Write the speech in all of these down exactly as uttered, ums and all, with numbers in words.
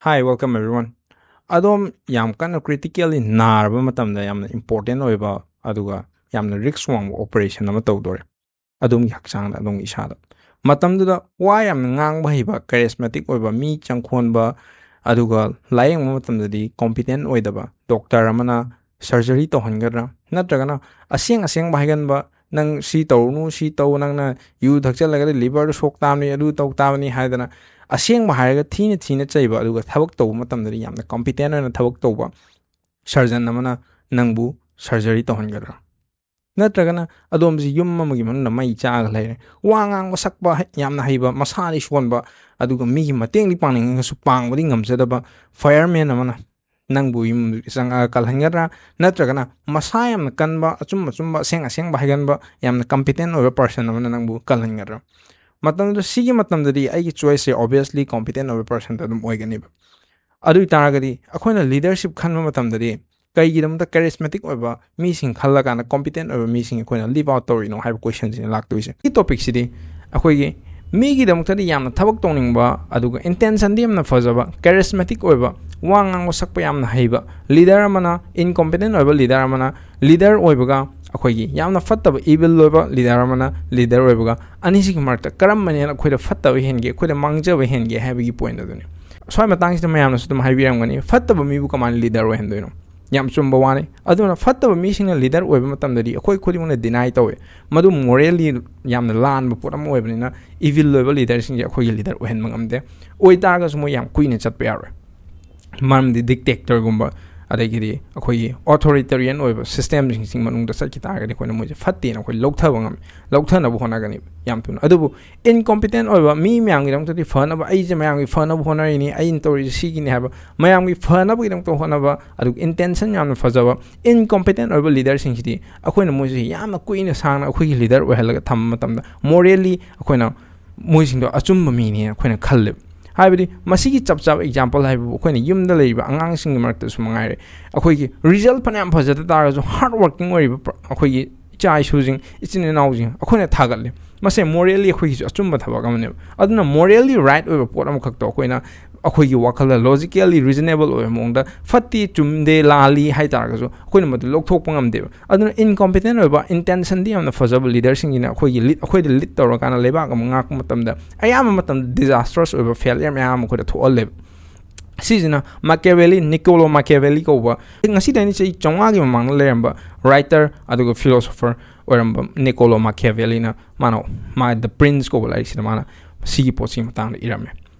Hi, welcome everyone. ꯑꯗꯣꯝ ꯌꯥꯝ ꯀꯟꯅ critically ꯅꯥꯔꯕ ꯃꯇꯝꯗ ꯌꯥꯝꯅ important ꯑꯣꯏꯕ ꯑꯗꯨꯒ ꯌꯥꯝꯅ risk ꯋꯥꯡꯕ operation ꯑꯃ ꯇꯧꯗꯣꯔꯦ, ꯑꯗꯣꯝꯒꯤ ꯍꯛꯆꯥꯡꯗ, ꯑꯗꯣꯝꯒꯤ ꯏꯁꯥꯗ꯫ ꯃꯇꯝꯗꯨꯗ ꯋꯥ ꯌꯥꯝꯅ ꯉꯥꯡꯕ ꯍꯩꯕ, charismatic ꯑꯣꯏꯕ, ꯃꯤ ꯆꯪꯈꯣꯟꯕ, ꯑꯗꯨꯒ ꯂꯥꯌꯦꯡꯕ ꯃꯇꯝꯗꯗꯤ competent ꯑꯣꯏꯗꯕ doctor ꯑꯃꯅ surgery ꯇꯧꯍꯟꯒꯗ꯭ꯔꯥ? ꯅꯠꯇ꯭ꯔꯒꯅ ꯑꯁꯦꯡ ꯑꯁꯦꯡꯕ ꯍꯥꯏꯒꯟꯕ, "ꯅꯪ ꯁꯤ ꯇꯧꯔꯨꯅꯨ, ꯁꯤ ꯇꯧ, ꯅꯪꯅ ꯌꯨ ꯊꯛꯆꯜꯂꯒꯗꯤ liver ꯗꯨ ꯁꯣꯛ ꯇꯥꯕꯅꯤ, ꯑꯗꯨ ꯇꯧ ꯇꯥꯕꯅꯤ" ꯍꯥꯏꯗꯅ ꯑꯁꯦꯡꯕ ꯍꯥꯏꯔꯒ ꯊꯤꯅ ꯊꯤꯅ ꯆꯩꯕ, ꯑꯗꯨꯒ ꯊꯕꯛ ꯇꯧꯕ ꯃꯇꯝꯗꯗꯤ ꯌꯥꯝꯅ competent ꯑꯣꯏꯅ ꯊꯕꯛ ꯇꯧꯕ surgeon ꯑꯃꯅ ꯅꯪꯕꯨ surgery ꯇꯧꯍꯟꯒꯗ꯭ꯔꯥ? ꯅꯠꯇ꯭ꯔꯒꯅ ꯑꯗꯣꯝꯁꯤ ꯌꯨꯝ ꯑꯃꯒꯤ ꯃꯅꯨꯡꯗ ꯃꯩ ꯆꯥꯛꯑꯒ ꯂꯩꯔꯦ, ꯋꯥ ꯉꯥꯡꯕ ꯁꯛꯄ ꯍꯩ-, ꯌꯥꯝꯅ ꯍꯩꯕ, ꯃꯁꯥꯗꯤ ꯁꯣꯟꯕ, ꯑꯗꯨꯒ ꯃꯤꯒꯤ ꯃꯇꯦꯡꯗꯤ ꯄꯥꯡꯅꯤꯡꯉꯒꯁꯨ ꯄꯥꯡꯕꯗꯤ ꯉꯝꯖꯗꯕ fireman ꯑꯃꯅ ꯅꯪꯕꯨ ꯌꯨꯝ ꯆꯪꯉꯛꯑꯒ ꯀꯜꯍꯟꯒꯗ꯭ꯔꯥ? ꯅꯠꯇ꯭ꯔꯒꯅ ꯃꯁꯥ ꯌꯥꯝꯅ ꯀꯟꯕ, ꯑꯆꯨꯝ ꯑꯆꯨꯝꯕ, ꯑꯁꯦꯡ ꯑꯁꯦꯡꯕ ꯍꯥꯏꯒꯟꯕ, ꯌꯥꯝꯅ competent ꯑꯣꯏꯕ person ꯑꯃꯅ ꯅꯪꯕꯨ ꯀꯜꯍꯟꯒꯗ꯭ꯔꯥ? ꯃꯇꯝꯗꯨꯗ ꯁꯤꯒꯤ ꯃꯇꯝꯗꯗꯤ ꯑꯩꯒꯤ choice ꯁꯦ obviously competent ꯑꯣꯏꯕ person ꯗ ꯑꯗꯨꯝ ꯑꯣꯏꯒꯅꯦꯕ꯫ ꯑꯗꯨ ꯑꯣꯏ ꯇꯥꯔꯒꯗꯤ ꯑꯩꯈꯣꯏꯅ leadership ꯈꯟꯕ ꯃꯇꯝꯗꯗꯤ ꯀꯩꯒꯤꯗꯃꯛꯇ charismatic ꯑꯣꯏꯕ ꯃꯤꯁꯤꯡ ꯈꯜꯂꯀꯥꯟꯗ competent ꯑꯣꯏꯕ ꯃꯤꯁꯤꯡ ꯑꯩꯈꯣꯏꯅ leave out ꯇꯧꯔꯤꯅꯣ ꯍꯥꯏꯕ question ꯁꯤꯅ ꯂꯥꯛꯇꯣꯏꯁꯦ꯫ ꯁꯤ topic ꯁꯤꯗꯤ ꯑꯩꯈꯣꯏꯒꯤ ꯃꯤꯒꯤꯗꯃꯛꯇꯗꯤ ꯌꯥꯝꯅ ꯊꯕꯛ ꯇꯧꯅꯤꯡꯕ, ꯑꯗꯨꯒ intention ꯗꯤ ꯌꯥꯝꯅ ꯐꯖꯕ, charismatic ꯑꯣꯏꯕ, ꯋꯥ ꯉꯥꯡꯕ ꯁꯛꯄ ꯌꯥꯝꯅ ꯍꯩꯕ leader ꯑꯃꯅ, incompetent ꯑꯣꯏꯕ leader ꯑꯃꯅ leader ꯑꯣꯏꯕꯒ, ꯑꯩꯈꯣꯏꯒꯤ ꯌꯥꯝꯅ ꯐꯠꯇꯕ, evil ꯑꯣꯏꯕ leader ꯑꯃꯅ leader ꯑꯣꯏꯕꯒ, ꯑꯅꯤꯁꯤꯒꯤ ꯃꯔꯛꯇ ꯀꯔꯝꯕꯅ ꯍꯦꯟꯅ ꯑꯩꯈꯣꯏꯗ ꯐꯠꯇꯕ ꯍꯦꯟꯒꯦ, ꯑꯩꯈꯣꯏꯗ ꯃꯥꯡꯖꯕ ꯍꯦꯟꯒꯦ ꯍꯥꯏꯕꯒꯤ point ꯑꯗꯨꯅꯤ꯫ ꯁ꯭ꯋꯥꯏ ꯃꯇꯥꯡꯁꯤꯗ ꯃꯌꯥꯝꯅꯁꯨ ꯑꯗꯨꯝ ꯍꯥꯏꯕꯤꯔꯝꯒꯅꯤ, ꯐꯠꯇꯕ ꯃꯤꯕꯨ ꯀꯃꯥꯏꯅ leader ꯑꯣꯏꯍꯟꯗꯣꯏꯅꯣ? ꯌꯥꯝ ꯆꯨꯝꯕ ꯋꯥꯅꯤ꯫ ꯑꯗꯨꯅ ꯐꯠꯇꯕ ꯃꯤꯁꯤꯡꯅ leader ꯑꯣꯏꯕ ꯃꯇꯝꯗꯗꯤ ꯑꯩꯈꯣꯏ ꯈꯨꯗꯤꯡꯃꯛꯅ deny ꯇꯧꯋꯦ꯫ ꯃꯗꯨ morally ꯌꯥꯝꯅ ꯂꯥꯟꯕ ꯄꯣꯠ ꯑꯃ ꯑꯣꯏꯕꯅꯤꯅ, evil ꯑꯣꯏꯕ leader ꯁꯤꯡꯁꯦ ꯑꯩꯈꯣꯏꯒꯤ leader ꯑꯣꯏꯍꯟꯕ ꯉꯝꯗꯦ꯫ ꯑꯣꯏꯇꯥꯔꯒꯁꯨ ꯃꯣꯏ ꯌꯥꯝ ꯀꯨꯏꯅ ꯆꯠꯄ ꯌꯥꯔꯣꯏ꯫ ꯃꯔꯝꯗꯤ dictator ꯒꯨꯝꯕ, ꯑꯗꯒꯤꯗꯤ ꯑꯩꯈꯣꯏꯒꯤ authoritarian ꯑꯣꯏꯕ system ꯁꯤꯡꯁꯤ ꯃꯅꯨꯡꯗ ꯆꯠꯈꯤ ꯇꯥꯔꯒꯗꯤ ꯑꯩꯈꯣꯏꯅ ꯃꯣꯏꯁꯦ ꯐꯠꯇꯦꯅ ꯑꯩꯈꯣꯏ ꯂꯧꯊꯕ ꯉꯝꯃꯤ, ꯂꯧꯊꯅꯕ ꯍꯣꯠꯅꯒꯅꯤ ꯌꯥꯝ ꯊꯨꯅ꯫ ꯑꯗꯨꯕꯨ incompetent ꯑꯣꯏꯕ ꯃꯤ ꯃꯌꯥꯝꯒꯤꯗꯃꯛꯇꯗꯤ ꯐꯅꯕ, "ꯑꯩꯁꯦ ꯃꯌꯥꯝꯒꯤ ꯐꯅꯕ ꯍꯣꯠꯅꯔꯤꯅꯤ, ꯑꯩꯅ ꯇꯧꯔꯤꯁꯦ ꯁꯤꯒꯤꯅꯤ" ꯍꯥꯏꯕ, ꯃꯌꯥꯝꯒꯤ ꯐꯅꯕꯒꯤꯗꯃꯛꯇ ꯍꯣꯠꯅꯕ, ꯑꯗꯨꯒ intention ꯌꯥꯝꯅ ꯐꯖꯕ incompetent ꯑꯣꯏꯕ leader ꯁꯤꯡꯁꯤꯗꯤ ꯑꯩꯈꯣꯏꯅ ꯃꯣꯏꯁꯦ ꯌꯥꯝꯅ ꯀꯨꯏꯅ ꯁꯥꯡꯅ ꯑꯩꯈꯣꯏꯒꯤ leader ꯑꯣꯏꯍꯜꯂꯒ ꯊꯝꯕ ꯃꯇꯝꯗ morally ꯑꯩꯈꯣꯏꯅ ꯃꯣꯏꯁꯤꯡꯗꯣ ꯑꯆꯨꯝꯕ ꯃꯤꯅꯦꯅ ꯑꯩꯈꯣꯏꯅ ꯈꯜꯂꯦꯕ꯫ ꯍꯥꯏꯕꯗꯤ ꯃꯁꯤꯒꯤ ꯆꯞ ꯆꯥꯕ example ꯍꯥꯏꯕꯕꯨ ꯑꯩꯈꯣꯏꯅ ꯌꯨꯝꯗ ꯂꯩꯔꯤꯕ ꯑꯉꯥꯡꯁꯤꯡꯒꯤ ꯃꯔꯛꯇꯁꯨ ꯃꯉꯥꯏꯔꯦ, ꯑꯩꯈꯣꯏꯒꯤ result ꯐꯅꯌꯥꯝ ꯐꯖꯗ ꯇꯥꯔꯒꯁꯨ hard working ꯑꯣꯏꯔꯤꯕ ꯄ꯭ꯔ-, ꯑꯩꯈꯣꯏꯒꯤ ꯏꯆꯥ ꯏꯁꯨꯁꯤꯡ, ꯏꯆꯤꯟ ꯏꯅꯥꯎꯁꯤꯡ ꯑꯩꯈꯣꯏꯅ ꯊꯥꯒꯠꯂꯦ꯫ ꯃꯁꯦ morally ꯑꯩꯈꯣꯏꯒꯤꯁꯨ ꯑꯆꯨꯝꯕ ꯊꯕꯛ ꯑꯃꯅꯦꯕ꯫ ꯑꯗꯨꯅ morally right ꯑꯣꯏꯕ ꯄꯣꯠ ꯑꯃꯈꯛꯇꯣ ꯑꯩꯈꯣꯏꯅ ꯑꯩꯈꯣꯏꯒꯤ ꯋꯥꯈꯜꯗ logically reasonable ꯑꯣꯏꯕ ꯃꯑꯣꯡꯗ ꯐꯠꯇꯦ, ꯆꯨꯝꯗꯦ, ꯂꯥꯜꯂꯤ ꯍꯥꯏ ꯇꯥꯔꯒꯁꯨ ꯑꯩꯈꯣꯏꯅ ꯃꯗꯨ ꯂꯧꯊꯣꯛꯄ ꯉꯝꯗꯦꯕ꯫ ꯑꯗꯨꯅ incompetent ꯑꯣꯏꯕ, intentionꯗꯤ ꯌꯥꯝꯅ ꯐꯖꯕ leaderꯁꯤꯡꯒꯤꯅ ꯑꯩꯈꯣꯏꯒꯤ lead, ꯑꯩꯈꯣꯏꯗ lead ꯇꯧꯔꯀꯥꯟꯗ ꯂꯩꯕꯥꯛ ꯑꯃ ꯉꯥꯛꯄ ꯃꯇꯝꯗ ꯑꯌꯥꯝꯕ ꯃꯇꯝꯗ disastrous ꯑꯣꯏꯕ failure ꯃꯌꯥꯝ ꯑꯃ ꯑꯩꯈꯣꯏꯗ ꯊꯣꯛꯍꯜꯂꯦꯕ꯫ ꯁꯤꯁꯤꯅ Machiavelli, Niccolo Machiavelli ꯀꯧꯕ, ꯉꯁꯤꯗꯩꯅ ꯆꯍꯤ ꯆꯥꯝꯃꯉꯥꯒꯤ ꯃꯃꯥꯡꯗ ꯂꯩꯔꯝꯕ writer ꯑꯗꯨꯒ philosopher ꯑꯣꯏꯔꯝꯕ Niccolo Machiavelliꯅ ꯃꯥꯅ ꯃꯥ The Prince ꯀꯧꯕ ꯂꯥꯏꯔꯤꯛꯁꯤꯗ ꯃꯥꯅ ꯁꯤꯒꯤ ꯄꯣꯠꯁꯤꯒꯤ ꯃꯇꯥꯡꯗ ꯏꯔꯝꯃꯦ꯫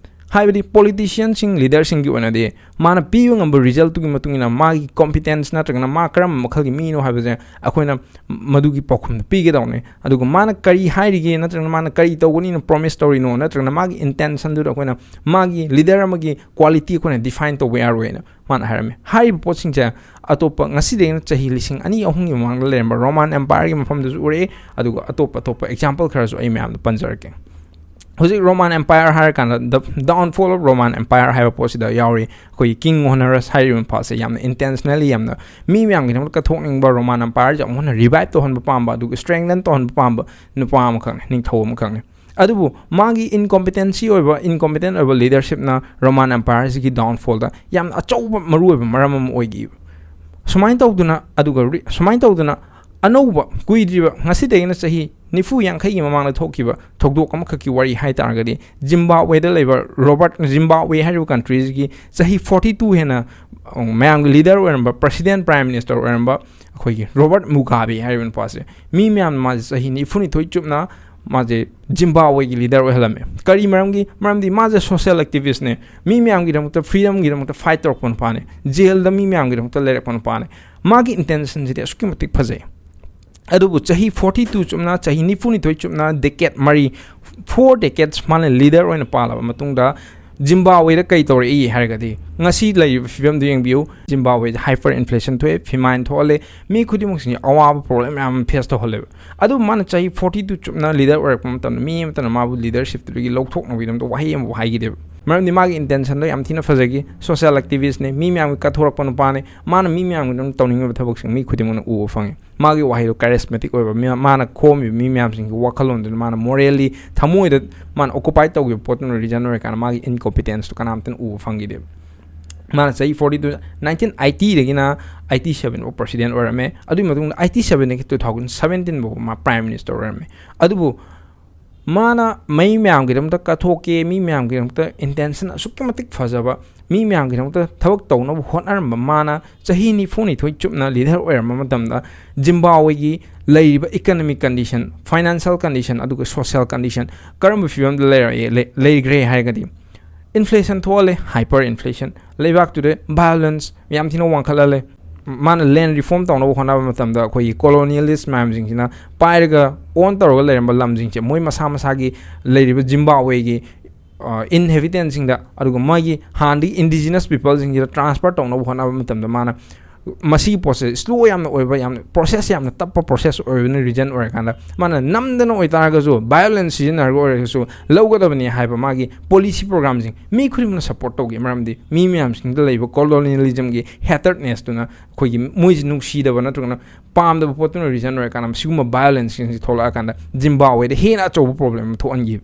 ꯍꯥꯏꯕꯗꯤ politicianꯁꯤꯡ, leaderꯁꯤꯡꯒꯤ ꯑꯣꯏꯅꯗꯤ ꯃꯥꯅ ꯄꯤꯕ ꯉꯝꯕ resultꯇꯨꯒꯤ ꯃꯇꯨꯡ ꯏꯟꯅ ꯃꯥꯒꯤ competence ꯅꯠꯇ꯭ꯔꯒꯅ ꯃꯥ ꯀꯔꯝꯕ ꯃꯈꯜꯒꯤ ꯃꯤꯅꯣ ꯍꯥꯏꯕꯁꯦ ꯑꯩꯈꯣꯏꯅ ꯃꯗꯨꯒꯤ ꯄꯥꯎꯈꯨꯝꯗꯨ ꯄꯤꯒꯗꯧꯅꯤ꯫ ꯑꯗꯨꯒ ꯃꯥꯅ ꯀꯔꯤ ꯍꯥꯏꯔꯤꯒꯦ ꯅꯠꯇ꯭ꯔꯒꯅ ꯃꯥꯅ ꯀꯔꯤ ꯇꯧꯒꯅꯤꯅ promise ꯇꯧꯔꯤꯅꯣ ꯅꯠꯇ꯭ꯔꯒꯅ ꯃꯥꯒꯤ intentionꯗꯨꯗ ꯑꯩꯈꯣꯏꯅ ꯃꯥꯒꯤ leader ꯑꯃꯒꯤ quality ꯑꯩꯈꯣꯏꯅ define ꯇꯧꯕ ꯌꯥꯔꯣꯏꯅ ꯃꯥꯅ ꯍꯥꯏꯔꯝꯃꯤ꯫ ꯍꯥꯏꯔꯤꯕ ꯄꯣꯠꯁꯤꯡꯁꯦ ꯑꯇꯣꯞꯄ ꯉꯁꯤꯗꯒꯤꯅ ꯆꯍꯤ ꯂꯤꯁꯤꯡ ꯑꯅꯤ ꯑꯍꯨꯝꯒꯤ ꯃꯃꯥꯡꯗ ꯂꯩꯔꯝꯕ Roman Empireꯒꯤ ꯃꯐꯝꯗꯁꯨ ꯎꯔꯛꯑꯦ, ꯑꯗꯨꯒ ꯑꯇꯣꯞ ꯑꯇꯣꯞꯄ example ꯈꯔꯁꯨ ꯑꯩ ꯃꯌꯥꯝꯗ ꯄꯟꯖꯔꯛꯀꯦ꯫ ꯍꯧꯖꯤꯛ Roman Empire ꯍꯥꯏꯔꯀꯥꯟꯗ, the downfall of Roman Empire ꯍꯥꯏꯕ ꯄꯣꯠꯁꯤꯗ ꯌꯥꯎꯔꯤ ꯑꯩꯈꯣꯏꯒꯤ King Honorius ꯍꯥꯏꯔꯤꯕ ꯅꯨꯄꯥꯁꯦ꯫ ꯌꯥꯝꯅ intentionally ꯌꯥꯝꯅ ꯃꯤ ꯃꯌꯥꯝꯒꯤꯗꯃꯛꯇ ꯀꯠꯊꯣꯛꯅꯤꯡꯕ, Roman Empireꯁꯦ ꯑꯃꯨꯛ ꯍꯟꯅ revive ꯇꯧꯍꯟꯕ ꯄꯥꯝꯕ, ꯑꯗꯨꯒ strengthen ꯇꯧꯍꯟꯕ ꯄꯥꯝꯕ ꯅꯨꯄꯥ ꯑꯃꯈꯛꯅꯤ, ꯅꯤꯡꯊꯧ ꯑꯃꯈꯛꯅꯤ꯫ ꯑꯗꯨꯕꯨ ꯃꯥꯒꯤ incompetency ꯑꯣꯏꯕ, incompetent ꯑꯣꯏꯕ leadershipꯅ Roman Empireꯁꯤꯒꯤ downfallꯗ ꯌꯥꯝꯅ ꯑꯆꯧꯕ ꯃꯔꯨꯑꯣꯏꯕ ꯃꯔꯝ ꯑꯃ ꯑꯣꯏꯈꯤꯕ꯫ ꯁꯨꯃꯥꯏꯅ ꯇꯧꯗꯨꯅ, ꯑꯗꯨꯒ ꯔꯤ-, ꯁꯨꯃꯥꯏꯅ ꯇꯧꯗꯨꯅ ꯑꯅꯧꯕ, ꯀꯨꯏꯗ꯭ꯔꯤꯕ, ꯉꯁꯤꯗꯒꯤꯅ ꯆꯍꯤ ꯅꯤꯐꯨ ꯌꯥꯡꯈꯩꯒꯤ ꯃꯃꯥꯡꯗ ꯊꯣꯛꯈꯤꯕ ꯊꯧꯗꯣꯛ ꯑꯃꯈꯛꯀꯤ ꯋꯥꯔꯤ ꯍꯥꯏ ꯇꯥꯔꯒꯗꯤ, ꯖꯤꯝꯕꯥꯕꯋꯦꯗ ꯂꯩꯕ ꯔꯣꯕꯔꯠ, ꯖꯤꯝꯕꯥꯕꯋꯦ ꯍꯥꯏꯔꯤꯕ countryꯁꯤꯒꯤ ꯆꯍꯤ forty two ꯍꯦꯟꯅ, ꯑ, ꯃꯌꯥꯝꯒꯤ leader ꯑꯣꯏꯔꯝꯕ, president, prime minister ꯑꯣꯏꯔꯝꯕ ꯑꯩꯈꯣꯏꯒꯤ ꯔꯣꯕꯔꯠ ꯃꯨꯒꯥꯕꯦ ꯍꯥꯏꯔꯤꯕ ꯅꯨꯄꯥꯁꯦ, ꯃꯤ ꯃꯌꯥꯝꯅ ꯃꯥꯁꯦ ꯆꯍꯤ ꯅꯤꯐꯨꯅꯤꯊꯣꯏ ꯆꯨꯞꯅ ꯃꯥꯁꯦ ꯖꯤꯝꯕꯥꯕꯋꯦꯒꯤ leader ꯑꯣꯏꯍꯜꯂꯝꯃꯦ꯫ ꯀꯔꯤ ꯃꯔꯝꯒꯤ? ꯃꯔꯝꯗꯤ ꯃꯥꯁꯦ social activistꯅꯦ, ꯃꯤ ꯃꯌꯥꯝꯒꯤꯗꯃꯛꯇ, freedomꯒꯤꯗꯃꯛꯇ fight ꯇꯧꯔꯛꯄ ꯅꯨꯄꯥꯅꯦ, ꯖꯦꯜꯗ ꯃꯤ ꯃꯌꯥꯝꯒꯤꯗꯃꯛꯇ ꯂꯩꯔꯛꯄ ꯅꯨꯄꯥꯅꯦ꯫ ꯃꯥꯒꯤ intentionꯁꯤꯗꯤ ꯑꯁꯨꯛꯀꯤ ꯃꯇꯤꯛ ꯐꯖꯩ꯫ ꯑꯗꯨꯕꯨ ꯆꯍꯤ forty two ꯆꯨꯞꯅ, ꯆꯍꯤ ꯅꯤꯐꯨꯅꯤꯊꯣꯏ ꯆꯨꯞꯅ, decade ꯃꯔꯤ, four decades ꯃꯥꯅ leader ꯑꯣꯏꯅ ꯄꯥꯜꯂꯕ ꯃꯇꯨꯡꯗ, ꯖꯤꯝꯕꯥꯕꯋꯦꯗ ꯀꯩ ꯇꯧꯔꯛꯏ ꯍꯥꯏꯔꯒꯗꯤ, ꯉꯁꯤ ꯂꯩꯔꯤꯕ ꯐꯤꯕꯝꯗꯨ ꯌꯦꯡꯕꯤꯌꯨ, ꯖꯤꯝꯕꯥꯕꯋꯦꯗ hyperinflation ꯊꯣꯛꯑꯦ, famine ꯊꯣꯛꯍꯜꯂꯦ, ꯃꯤ ꯈꯨꯗꯤꯡꯃꯛꯁꯤꯡ ꯑꯋꯥꯕ problem ꯃꯌꯥꯝ ꯑꯃ face ꯇꯧꯍꯜꯂꯦꯕ꯫ ꯑꯗꯨꯕꯨ ꯃꯥꯅ ꯆꯍꯤ forty two ꯆꯨꯞꯅ leader ꯑꯣꯏꯔꯛꯄ ꯃꯇꯝꯗ, ꯃꯤ ꯑꯃꯠꯇꯅ ꯃꯥꯕꯨ leadershipꯇꯨꯗꯒꯤ ꯂꯧꯊꯣꯛꯅꯕꯒꯤꯗꯃꯛꯇ ꯋꯥꯍꯩ ꯑꯃꯐꯥꯎ ꯍꯥꯏꯈꯤꯗꯦꯕ꯫ ꯃꯔꯝꯗꯤ ꯃꯥꯒꯤ intentionꯗꯣ ꯌꯥꯝ ꯊꯤꯅ ꯐꯖꯈꯤ꯫ Social activistꯅꯤ, ꯃꯤ ꯃꯌꯥꯝꯒꯤ ꯀꯠꯊꯣꯔꯛꯄ ꯅꯨꯄꯥꯅꯤ꯫ ꯃꯥꯅ ꯃꯤ ꯃꯌꯥꯝꯒꯤꯗꯃꯛ ꯇꯧꯅꯤꯡꯉꯤꯕ ꯊꯕꯛꯁꯤꯡ ꯃꯤ ꯈꯨꯗꯤꯡꯃꯛꯅ ꯎꯕ ꯐꯪꯉꯤ꯫ ꯃꯥꯒꯤ ꯋꯥꯍꯩꯗꯣ charismatic ꯑꯣꯏꯕ, ꯃꯤ, ꯃꯥꯅ ꯈꯣꯝꯃꯤꯕ ꯃꯤ ꯃꯌꯥꯝꯁꯤꯡꯒꯤ ꯋꯥꯈꯜꯂꯣꯟꯗꯨꯅ ꯃꯥꯅ morally ꯊꯃꯣꯏꯗ ꯃꯥꯅ occupy ꯇꯧꯈꯤꯕ ꯄꯣꯠꯇꯨꯅ reason ꯑꯣꯏꯔꯀꯥꯟꯗ ꯃꯥꯒꯤ incompetenceꯇꯣ ꯀꯅꯥꯝꯇꯅ ꯎꯕ ꯐꯪꯈꯤꯗꯦꯕ꯫ ꯃꯥꯅ ꯆꯍꯤ forty two, nineteen eightyꯗꯒꯤꯅ eighty seven ꯐꯥꯎ president ꯑꯣꯏꯔꯝꯃꯦ꯫ ꯑꯗꯨꯒꯤ ꯃꯇꯨꯡꯗ eighty sevenꯗꯒꯤ two thousand seventeen ꯐꯥꯎ ꯃꯥ prime minister ꯑꯣꯏꯔꯝꯃꯦ꯫ ꯑꯗꯨꯕꯨ ꯃꯥꯅ ꯃꯤ ꯃꯌꯥꯝꯒꯤꯗꯃꯛꯇ ꯀꯠꯊꯣꯛꯀꯦ, ꯃꯤ ꯃꯌꯥꯝꯒꯤꯗꯃꯛꯇ intention ꯑꯁꯨꯛꯀꯤ ꯃꯇꯤꯛ ꯐꯖꯕ, ꯃꯤ ꯃꯌꯥꯝꯒꯤꯗꯃꯛꯇ ꯊꯕꯛ ꯇꯧꯅꯕ ꯍꯣꯠꯅꯔꯝꯕ ꯃꯥꯅ ꯆꯍꯤ ꯅꯤꯐꯨꯅꯤꯊꯣꯏ ꯆꯨꯞꯅ leader ꯑꯣꯏꯔꯝꯕ ꯃꯇꯝꯗ ꯖꯤꯝꯕꯥꯕ꯭ꯋꯦꯒꯤ ꯂꯩꯔꯤꯕ economic condition, financial condition, ꯑꯗꯨꯒ social condition ꯀꯔꯝꯕ ꯐꯤꯕꯝꯗ ꯂꯩꯔꯛꯑꯦ, ꯂꯩ-, ꯂꯩꯈ꯭ꯔꯦ ꯍꯥꯏꯔꯒꯗꯤ, inflation ꯊꯣꯛꯍꯜꯂꯦ, hyper inflation, ꯂꯩꯕꯥꯛꯇꯨꯗ violence ꯌꯥꯝ ꯊꯤꯅ ꯋꯥꯡꯈꯠꯍꯜꯂꯦ꯫ ꯃꯥꯅ land reform ꯇꯧꯅꯕ ꯍꯣꯠꯅꯕ ꯃꯇꯝꯗ ꯑꯩꯈꯣꯏꯒꯤ colonialist ꯃꯌꯥꯝꯁꯤꯡꯁꯤꯅ ꯄꯥꯏꯔꯒ own ꯇꯧꯔꯒ ꯂꯩꯔꯝꯕ ꯂꯝꯁꯤꯡꯁꯦ ꯃꯣꯏ ꯃꯁꯥ ꯃꯁꯥꯒꯤ ꯂꯩꯔꯤꯕ ꯖꯤꯝꯕꯥꯕ꯭ꯋꯦꯒꯤ, ꯑ, inhabitantꯁꯤꯡꯗ, ꯑꯗꯨꯒ ꯃꯣꯏꯒꯤ ꯍꯥꯟꯅꯗꯒꯤ indigenous peopleꯁꯤꯡꯁꯤꯗ transfer ꯇꯧꯅꯕ ꯍꯣꯠꯅꯕ ꯃꯇꯝꯗ ꯃꯥꯅ ꯃꯁꯤꯒꯤ ꯄꯣꯠꯁꯦ slow ꯌꯥꯝꯅ ꯑꯣꯏꯕ, ꯌꯥꯝꯅ process ꯌꯥꯝꯅ ꯇꯞꯄ process ꯑꯣꯏꯕꯅ reason ꯑꯣꯏꯔꯀꯥꯟꯗ ꯃꯥꯅ ꯅꯝꯗꯅ ꯑꯣꯏꯇꯥꯔꯒꯁꯨ, violence ꯁꯤꯖꯤꯟꯅꯔꯒ ꯑꯣꯏꯔꯒꯁꯨ ꯂꯧꯒꯗꯕꯅꯤ ꯍꯥꯏꯕ ꯃꯥꯒꯤ policy programꯁꯤꯡ ꯃꯤ ꯈꯨꯗꯤꯡꯃꯛꯅ support ꯇꯧꯈꯤ꯫ ꯃꯔꯝꯗꯤ ꯃꯤ ꯃꯌꯥꯝꯁꯤꯡꯗ ꯂꯩꯕ colonialismꯒꯤ hatrednessꯇꯨꯅ ꯑꯩꯈꯣꯏꯒꯤ ꯃꯣꯏꯁꯤ ꯅꯨꯡꯁꯤꯗꯕ ꯅꯠꯇ꯭ꯔꯒꯅ ꯄꯥꯝꯗꯕ ꯄꯣꯠꯇꯨꯅ reason ꯑꯣꯏꯔꯀꯥꯟꯗ ꯁꯤꯒꯨꯝꯕ violenceꯁꯤꯡꯁꯤ ꯊꯣꯛꯂꯛꯑꯀꯥꯟꯗ ꯖꯤꯝꯕꯥꯕ꯭ꯋꯦꯗ ꯍꯦꯟꯅ ꯑꯆꯧꯕ problem ꯑꯃ ꯊꯣꯛꯍꯟꯈꯤ꯫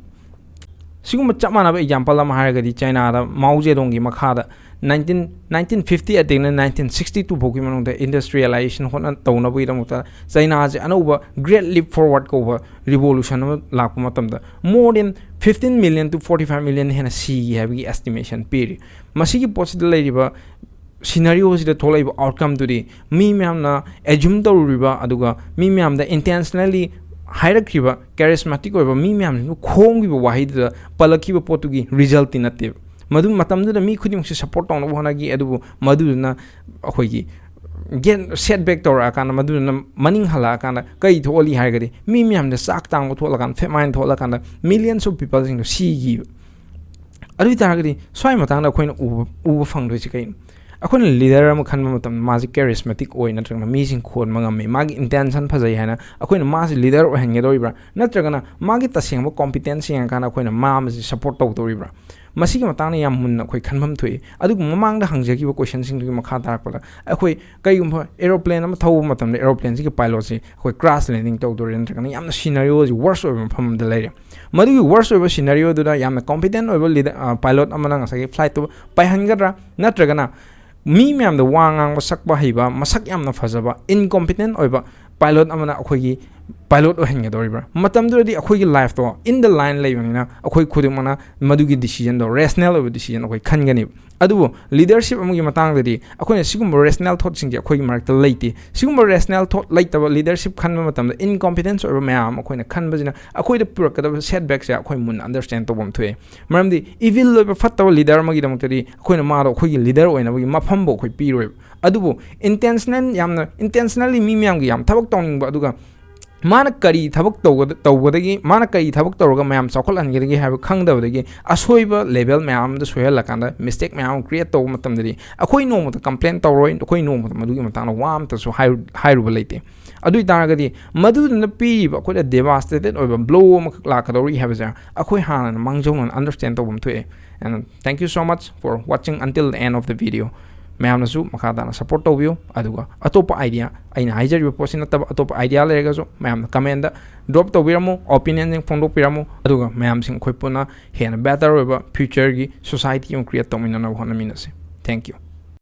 ꯁꯤꯒꯨꯝꯕ ꯆꯞ ꯃꯥꯟꯅꯕ example ꯑꯃ ꯍꯥꯏꯔꯒꯗꯤ ꯆꯩꯅꯥꯗ ꯃꯥꯎ ꯖꯦꯗꯣꯡꯒꯤ ꯃꯈꯥꯗ nineteen, nineteen fifty eightꯇꯒꯤꯅ nineteen sixty two ꯐꯥꯎꯒꯤ ꯃꯅꯨꯡꯗ industrialization ꯍꯣꯠꯅ ꯇꯧꯅꯕꯒꯤꯗꯃꯛꯇ ꯆꯩꯅꯥꯁꯦ ꯑꯅꯧꯕ Great Leap Forward ꯀꯧꯕ revolution ꯑꯃ ꯂꯥꯛꯄ ꯃꯇꯝꯗ more than fifteen million to forty five million ꯍꯦꯟꯅ ꯁꯤꯒꯤ ꯍꯥꯏꯕꯒꯤ estimation ꯄꯤꯔꯤ꯫ ꯃꯁꯤꯒꯤ ꯄꯣꯠꯁꯤꯗ ꯂꯩꯔꯤꯕ scenarioꯁꯤꯗ ꯊꯣꯛꯂꯛꯏꯕ outcomeꯗꯨꯗꯤ ꯃꯤ ꯃꯌꯥꯝꯅ assume ꯇꯧꯔꯨꯔꯤꯕ, ꯑꯗꯨꯒ ꯃꯤ ꯃꯌꯥꯝꯗ intentionally ꯍꯥꯏꯔꯛꯈꯤꯕ charismatic ꯑꯣꯏꯕ ꯃꯤ ꯃꯌꯥꯝꯁꯤꯡꯗꯨ ꯈꯣꯡꯈꯤꯕ ꯋꯥꯍꯩꯗꯨꯗ ꯄꯜꯂꯛꯈꯤꯕ ꯄꯣꯠꯇꯨꯒꯤ resultꯇꯤ ꯅꯠꯇꯦꯕ꯫ ꯃꯗꯨ ꯃꯇꯝꯗꯨꯗ ꯃꯤ ꯈꯨꯗꯤꯡꯃꯛꯁꯦ support ꯇꯧꯅꯕ ꯍꯣꯠꯅꯈꯤ, ꯑꯗꯨꯕꯨ ꯃꯗꯨꯗꯨꯅ ꯑꯩꯈꯣꯏꯒꯤ get setback ꯇꯧꯔꯛꯑꯀꯥꯟꯗ, ꯃꯗꯨꯗꯨꯅ ꯃꯅꯤꯡ ꯍꯜꯂꯛꯑꯀꯥꯟꯗ ꯀꯔꯤ ꯊꯣꯛꯍꯜꯂꯤ ꯍꯥꯏꯔꯒꯗꯤ ꯃꯤ ꯃꯌꯥꯝꯗ ꯆꯥꯛ ꯇꯥꯡꯕ ꯊꯣꯛꯂꯀꯥꯟꯗ, famine ꯊꯣꯛꯂꯀꯥꯟꯗ millions of peopleꯁꯤꯡꯗꯣ ꯁꯤꯈꯤꯕ꯫ ꯑꯗꯨ ꯑꯣꯏ ꯇꯥꯔꯒꯗꯤ ꯁ꯭ꯋꯥꯏ ꯃꯇꯥꯡꯗ ꯑꯩꯈꯣꯏꯅ ꯎꯕ, ꯎꯕ ꯐꯪꯗꯣꯏꯁꯦ ꯀꯩꯅꯣ? ꯑꯩꯈꯣꯏꯅ leader ꯑꯃ ꯈꯟꯕ ꯃꯇꯝꯗ ꯃꯥꯁꯦ charismatic ꯑꯣꯏ ꯅꯠꯇ꯭ꯔꯒꯅ ꯃꯤꯁꯤꯡ ꯈꯣꯟꯕ ꯉꯝꯃꯤ, ꯃꯥꯒꯤ intention ꯐꯖꯩ ꯍꯥꯏꯅ ꯑꯩꯈꯣꯏꯅ ꯃꯥꯁꯦ leader ꯑꯣꯏꯍꯟꯒꯗꯧꯔꯤꯕ꯭ꯔꯥ? ꯅꯠꯇ꯭ꯔꯒꯅ ꯃꯥꯒꯤ ꯇꯁꯦꯡꯕ competence ꯌꯦꯡꯉꯀꯥꯟꯗ ꯑꯩꯈꯣꯏꯅ ꯃꯥ ꯑꯃꯁꯦ support ꯇꯧꯗꯧꯔꯤꯕ꯭ꯔꯥ? ꯃꯁꯤꯒꯤ ꯃꯇꯥꯡꯗ ꯌꯥꯝ ꯃꯨꯟꯅ ꯑꯩꯈꯣꯏ ꯈꯟꯐꯝ ꯊꯣꯛꯏ꯫ ꯑꯗꯨꯒ ꯃꯃꯥꯡꯗ ꯍꯪꯖꯈꯤꯕ questionꯁꯤꯡꯗꯨꯒꯤ ꯃꯈꯥ ꯇꯥꯔꯛꯄꯗ, ꯑꯩꯈꯣꯏ ꯀꯩꯒꯨꯝꯕ aeroplane ꯑꯃ ꯊꯧꯕ ꯃꯇꯝꯗ aeroplaneꯁꯤꯒꯤ pilotꯁꯤ ꯑꯩꯈꯣꯏ crash landing ꯇꯧꯗꯣꯔꯦ ꯅꯠꯇ꯭ꯔꯒꯅ ꯌꯥꯝꯅ scenarioꯁꯤ worst ꯑꯣꯏꯕ ꯃꯐꯝ ꯑꯃꯗ ꯂꯩꯔꯦ꯫ ꯃꯗꯨꯒꯤ worst ꯑꯣꯏꯕ scenarioꯗꯨꯗ ꯌꯥꯝꯅ competent ꯑꯣꯏꯕ leader, ꯑ, pilot ꯑꯃꯅ ꯉꯁꯥꯏꯒꯤ flightꯇꯨ ꯄꯥꯏꯍꯟꯒꯗ꯭ꯔꯥ, ꯅꯠꯇ꯭ꯔꯒꯅ ꯃꯤ ꯃꯌꯥꯝꯗ ꯋꯥ ꯉꯥꯡꯕ ꯁꯛꯄ ꯍꯩꯕ, ꯃꯁꯛ ꯌꯥꯝꯅ ꯐꯖꯕ, incompetent ꯑꯣꯏꯕ pilot ꯑꯃꯅ ꯑꯩꯈꯣꯏꯒꯤ pilot ꯑꯣꯏꯍꯟꯒꯗꯧꯔꯤꯕ꯭ꯔꯥ? ꯃꯇꯝꯗꯨꯗꯗꯤ ꯑꯩꯈꯣꯏꯒꯤ lifeꯇꯣ in the line ꯂꯩꯕꯅꯤꯅ, ꯑꯩꯈꯣꯏ ꯈꯨꯗꯤꯡꯃꯛꯅ ꯃꯗꯨꯒꯤ decisionꯗꯣ, rational ꯑꯣꯏꯕ decision ꯑꯩꯈꯣꯏ ꯈꯟꯒꯅꯦꯕ꯫ ꯑꯗꯨꯕꯨ leadership ꯑꯃꯒꯤ ꯃꯇꯥꯡꯗꯗꯤ ꯑꯩꯈꯣꯏꯅ ꯁꯤꯒꯨꯝꯕ rational thoughtꯁꯤꯡꯁꯦ ꯑꯩꯈꯣꯏꯒꯤ ꯃꯔꯛꯇ ꯂꯩꯇꯦ꯫ ꯁꯤꯒꯨꯝꯕ rational thought ꯂꯩꯇꯕ leadership ꯈꯟꯕ ꯃꯇꯝꯗ incompetence ꯑꯣꯏꯕ ꯃꯌꯥꯝ ꯑꯃ ꯑꯩꯈꯣꯏꯅ ꯈꯟꯕꯁꯤꯅ ꯑꯩꯈꯣꯏꯗ ꯄꯨꯔꯛꯀꯗꯕ setbackꯁꯦ ꯑꯩꯈꯣꯏ ꯃꯨꯟꯅ understand ꯇꯧꯐꯝ ꯊꯣꯛꯑꯦ꯫ ꯃꯔꯝꯗꯤ evil ꯑꯣꯏꯕ, ꯐꯠꯇꯕ leader ꯑꯃꯒꯤꯗꯃꯛꯇꯗꯤ ꯑꯩꯈꯣꯏꯅ ꯃꯥꯗꯣ ꯑꯩꯈꯣꯏꯒꯤ leader ꯑꯣꯏꯅꯕꯒꯤ ꯃꯐꯝꯕꯨ ꯑꯩꯈꯣꯏ ꯄꯤꯔꯣꯏꯕ꯫ ꯑꯗꯨꯕꯨ intentional, ꯌꯥꯝꯅ intentionally ꯃꯤ ꯃꯌꯥꯝꯒꯤ ꯌꯥꯝ ꯊꯕꯛ ꯇꯧꯅꯤꯡꯕ, ꯑꯗꯨꯒ ꯃꯥꯅ ꯀꯔꯤ ꯊꯕꯛ ꯇꯧꯒꯗ-, ꯇꯧꯒꯗꯒꯦ, ꯃꯥꯅ ꯀꯔꯤ ꯊꯕꯛ ꯇꯧꯔꯒ ꯃꯌꯥꯝ ꯆꯥꯎꯈꯠꯍꯟꯒꯗꯒꯦ ꯍꯥꯏꯕ ꯈꯪꯗꯕꯗꯒꯤ ꯑꯁꯣꯏꯕ level ꯃꯌꯥꯝ ꯑꯃꯗ ꯁꯣꯏꯍꯜꯂꯀꯥꯟꯗ mistake ꯃꯌꯥꯝ ꯑꯃ create ꯇꯧꯕ ꯃꯇꯝꯗꯗꯤ ꯑꯩꯈꯣꯏ ꯅꯣꯡꯃꯇ complain ꯇꯧꯔꯣꯏ, ꯑꯩꯈꯣꯏ ꯅꯣꯡꯃꯇ ꯃꯗꯨꯒꯤ ꯃꯇꯥꯡꯗ ꯋꯥ ꯑꯃꯇꯁꯨ ꯍꯥꯏꯔꯨ-, ꯍꯥꯏꯔꯨꯕ ꯂꯩꯇꯦ꯫ ꯑꯗꯨ ꯑꯣꯏ ꯇꯥꯔꯒꯗꯤ ꯃꯗꯨꯗꯨꯅ ꯄꯤꯔꯤꯕ ꯑꯩꯈꯣꯏꯗ devastated ꯑꯣꯏꯕ blow ꯑꯃꯈꯛ ꯂꯥꯛꯀꯗꯧꯔꯤ ꯍꯥꯏꯕꯁꯦ ꯑꯩꯈꯣꯏ ꯍꯥꯟꯅ ꯃꯥꯡꯖꯧꯅꯅ understand ꯇꯧꯐꯝ ꯊꯣꯛꯑꯦ꯫ And thank you so much for watching until the end of the video. ꯃꯌꯥꯝꯅꯁꯨ ꯃꯈꯥ ꯇꯥꯅ support ꯇꯧꯕꯤꯌꯨ, ꯑꯗꯨꯒ ꯑꯇꯣꯞꯄ idea, ꯑꯩꯅ ꯍꯥꯏꯖꯔꯤꯕ ꯄꯣꯠꯁꯤ ꯅꯠꯇꯕ ꯑꯇꯣꯞꯄ idea ꯂꯩꯔꯒꯁꯨ ꯃꯌꯥꯝꯅ commentꯗ drop ꯇꯧꯕꯤꯔꯝꯃꯨ, opinionꯁꯤꯡ ꯐꯣꯡꯗꯣꯛꯄꯤꯔꯝꯃꯨ, ꯑꯗꯨꯒ ꯃꯌꯥꯝꯁꯤꯡ ꯑꯩꯈꯣꯏ ꯄꯨꯟꯅ ꯍꯦꯟꯅ better ꯑꯣꯏꯕ futureꯒꯤ society ꯑꯃ create ꯇꯧꯃꯤꯟꯅꯅꯕ ꯍꯣꯠꯅꯃꯤꯟꯅꯁꯤ꯫ Thank you.